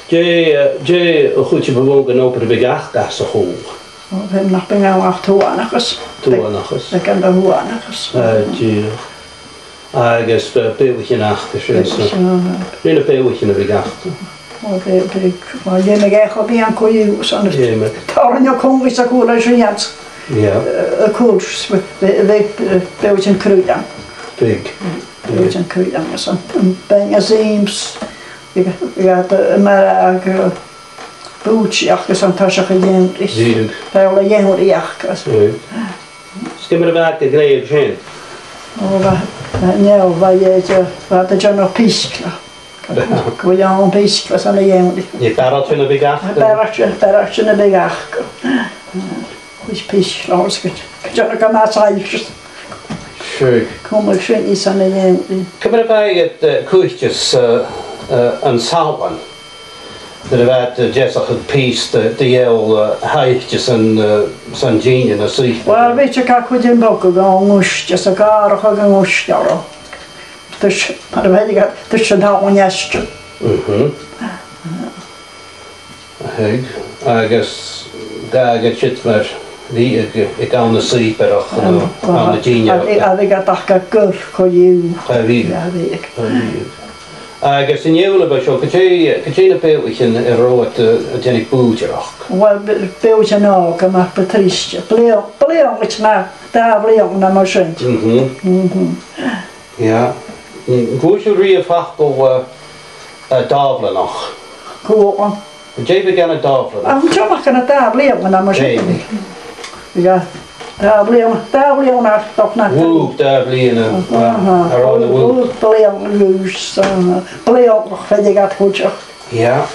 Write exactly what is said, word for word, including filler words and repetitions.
Dè, eh, dè a' chuid a bu mhotha den obair a bhiodh aca às a' chùl? O, bhiodh, nach biodh ann ach tuathanachas. Tuathanachas. Bhiodh, bhiodh ann an tuathanachas. Eh, dìreach. Agus, eh, beathaichean aca, sin. Beathaichean, aha. Dè na beathaichean a bhiodh aca? O, bhiodh, bhiodh, o, dh'fheumadh e cho beag co-dhiù, son. Dh'fheumadh. Tòrr a' chùl, bhiodh a' chùl a' sireadh. Yeah. Eh, a' chùl, bhiodh, bhiodh, eh, beathaichean cruinn ann. Bhiodh. Beathaichean cruinn ann, son. Am, beinn is ìm, bhiodh, bhiodh iad, eh, mar a, eh, bùithtean aca, son, toiseach a' gheamhraidh. Bhiodh. Tha e a' gheamhraidh aca, son. Bhiodh. Ciamar a bha iad a' gnìomh sin? O, bha, bha, no, bha iad, eh, bha iad a' dèanamh pìosgladh. Gu bheil am pìosgladh son a' gheamhraidh. An e barraichean a bhiodh aca? Barraichean, barraichean a bhiodh aca. Chuir pìosgladh, gus, gus dèanamh gu math soillse. Sure. Cumadh sin ris an a' gheamhraidh. Ciamar a bha iad, eh, a' cuidhteas, eh, eh, an salann? Nuair a bha iad, eh, deasachadh pìos de, de gheal, eh, a thoirt dhan, eh, dhan dìnnear no suipear. Uill, bhiodh iad ga chuid am bogadh gun uisge, 's a' gàireachdainn gun uisge orra. Tuirt, mar a bhiodh iad, tuirt an t-salann aiste. Mhm. Aig, agus gabhadh iad sin mar a bhiodh aig, aig àm na suipearach, no àm na dìnnearachd. A bhiodh, a bhiodh iad aca gu gur co-dhiù. A bhiodh. A bhiodh. A bhiodh. Agus an fheadhainn a bha seo, gu dè, gu dè na beathaichean a robh iad, eh, a' dèanamh bùidsearachd? Uill, b-, beathaichean òga, mar bu trice. Bliadh-, bliadhna, no dà bhliadhna no mar sin. Mhm. Mhm. Yeah. An cuala sibh riamh facal, eh, eh, dàbhlanach? Cuala. Dè bhiodh ann an dàbhlanach? An deach ann an dà bhliadhna no mar sin? Bhiodh. Dà bhliadhna, dà bhliadhna, ach dòcha nach. Bhùth, dà bhliadhna. Aha. Air an bhùth. Bhùth, bliadhna, bhùth, aha. Bliadhnach, bhiodh iad cuideachd. Yeah.